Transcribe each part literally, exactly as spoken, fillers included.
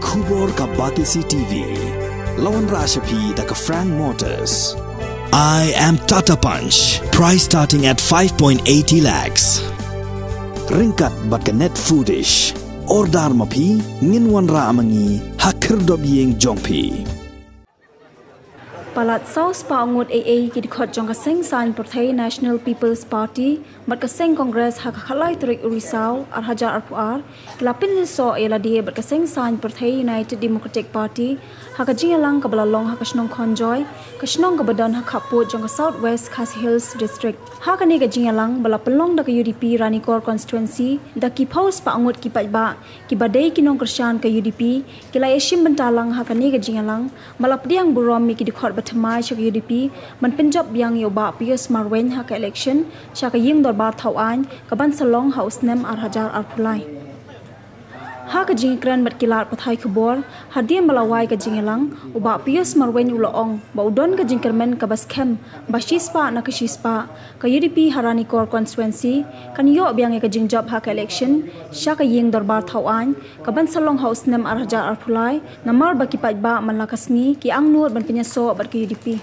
Khubor ka Batesi T V. La wanrah sha phi da ka Frank Motors. I am Tata Punch. Price starting at five point eighty lakhs. Ryngkat bad ka Net Foodish. Order ma phi, ngin wanrah ma ngi ha khyrdop ïing jong phi. Palat saw spah ngut ei ei ki dkhot jong ka seng saiñ pyrthei National People's Party bad ka seng Congress ha ka khatlai tarik u Risaw ar hajar arphew ar ki la pynïasoh ïa lade bad ka seng saiñ pyrthei United Democratic Party ha ka jingïalang kaba la long ha ka shnong Khonjoy, ka shnong kaba don ha khappud jong ka South West Khasi Hills District. Ha kane ka jingïalang ba la pynlong da ka U D P Ranikor Constituency, da ki phew spah ngut ki paidbah kiba dei ki nongkyrshan ka U D P ki la ïashim bynta lang ha kane ka jingïalang, ba la pdiang burom ïa ki dkhot ba thymmai sha ka U D P ban pynjop biang ïa u Bah Pius Marwein ha ka election sha ka ïing dorbar thawaiñ kaban sa long ha u snem ar hajar arphew lai. Ha ka jingïakren bad ki lad pathai khubor hadien ba la wai ka jingïalang, u Bah Pius Marwein u la ong ba u don ka jingkyrmen kaba skhem ba shispah na ka shispah ka U D P ha Ranikor Constituency kan ïoh biang ïa ka jingjop ha ka election sha ka ïing dorbar thawaiñ kaban sa long ha u snem ar hajar arphew lai, namar ba ki paidbah man la ka sngi ki angnud ban pynïasoh bad ka U D P.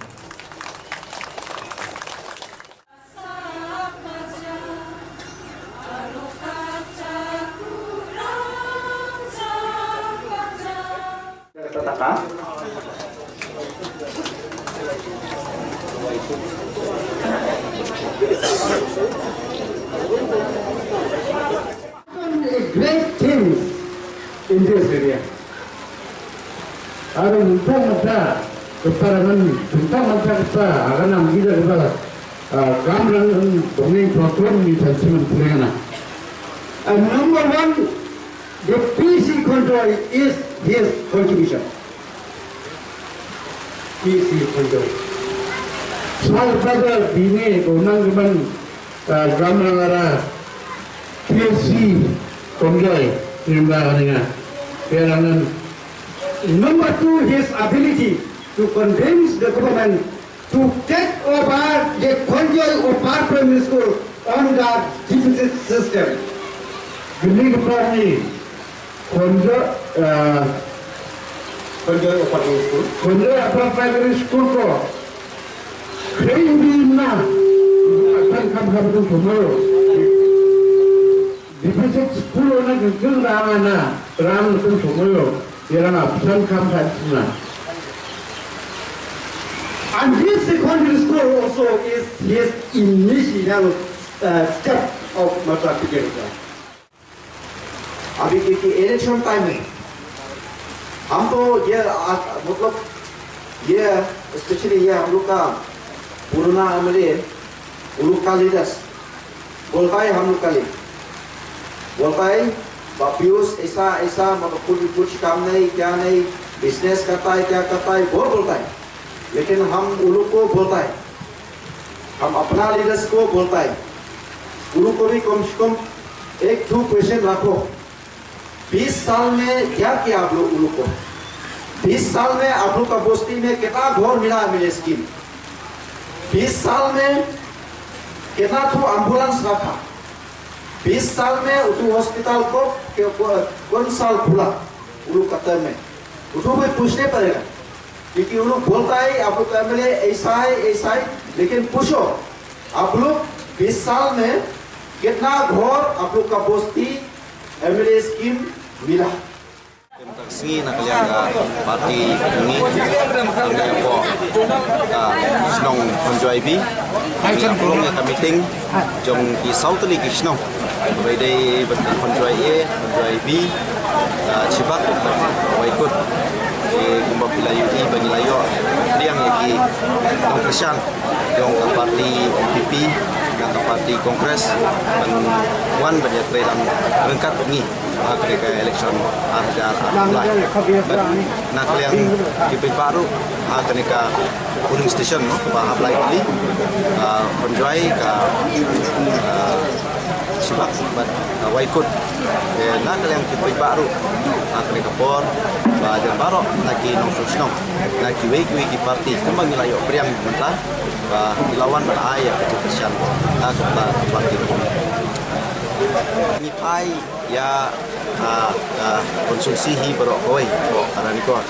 A great thing in this area. Aro nungtang mata kepala ngan, nungtang mata kepala, akan am gila kepala. Ah, kam lang ang dongeng tuan ni tan siman pulengana. And number one, the P C Khonjoy is his contribution. P C Khonjoy. Sal pada bini gonang geman, ah, gam langara P C Khonjoy, nimba kaninga. Perangan. Number two, his ability to convince the government to take over the Khonjoy Upper Primary School on the deficit system. Bini kepala ni. Khonjoy, eh, Khonjoy Upper Primary School. Khonjoy Upper Primary School ko. Khrei bi na. Kan kam kam tu semua. Deficit school na kengkeng rang na. Rang tu semua. Dia rang absen kam kan semua. And this secondary school also is his initial, uh, step of mathematical. अभी क्योंकि इलेक्शन टाइम है, हम तो ये आ, मतलब ये स्पेशली ये हम लोग का पुराना एमएलए, उन लोग का लीडर्स बोलता है हम लोग का लिए, बोलता है, "बा पीयूष ऐसा ऐसा, मतलब कुछ कुछ काम नहीं, क्या नहीं, बिजनेस करता है, क्या करता है", बहुत बोलता है। लेकिन हम उन लोग को बोलता है, हम अपना लीडर्स को बोलता है, उन लोग को भी कम से कम एक दो क्वेश्चन रखो, बीस साल में क्या किया आप लोग, उन लोग को? बीस साल में आप लोग का बस्ती में कितना घर मिला एमएलए स्कीम? बीस साल में कितना ठो एम्बुलेंस रखा? बीस साल में उठू हॉस्पिटल को, को, को, कौन साल खुला उन लोग का टर्म में? उठू कोई पूछने पड़ेगा, क्योंकि उन लोग बोलता है आप लोग का एमएलए ऐसा है, ऐसा है, लेकिन पूछो आप लोग बीस साल में कितना घर आप लोग का बस्ती एमएलए स्कीम मिला? Tang sngi na ka liang ka party ngi, ngi ko ka shnong Khonjoy B, ngi la pulong ka meeting jong ki saw tylli ki shnong. Ba dei ban ka Khonjoy A, Khonjoy B, ah, Chibak, Waikut. Ki kumba phi la ïohi ba ngi la ïoh pdiang ïa ki nongkyrshan jong ka party N P P, na ka party Congress, ban wan ban ïatrei lang ryngkat bad ngi ha kane ka election ar hajar arphew lai. Bad na ka liang ki paidbah ruh ha kane ka polling station, no, kaba hap lai tylli, ah, Khonjoy, ka, ah, Chibak bad, ah, Waikut. Te na ka liang ki paidbah ruh ha kane ka por, ba jan baroh na ki nongshong shnong na kiwei kiwei ki party, kumba ngi la ïoh pdiang mynta, ba ki la wan ban ai ïa ka jingkyrshan ha ka party. Ngi phai ïa Ka constituency hi baroh kawei, baroh ka Ranikor.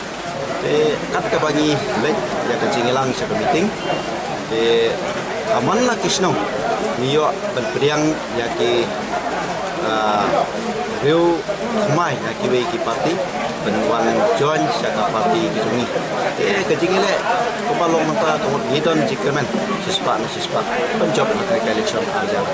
Te kat kaba ngi leit ïa ka jingïalang sha ka meeting, te ka man la ki shnong ngi ïoh ban pdiang ïa ki, ah, riew thymmai na kiwei ki party ban wan join sha ka party ki jong ngi. Te ka jingïaleh kumba long mynta ka mut ngi don jingkyrmen shispah na shispah ban jop na ka election ar hajar.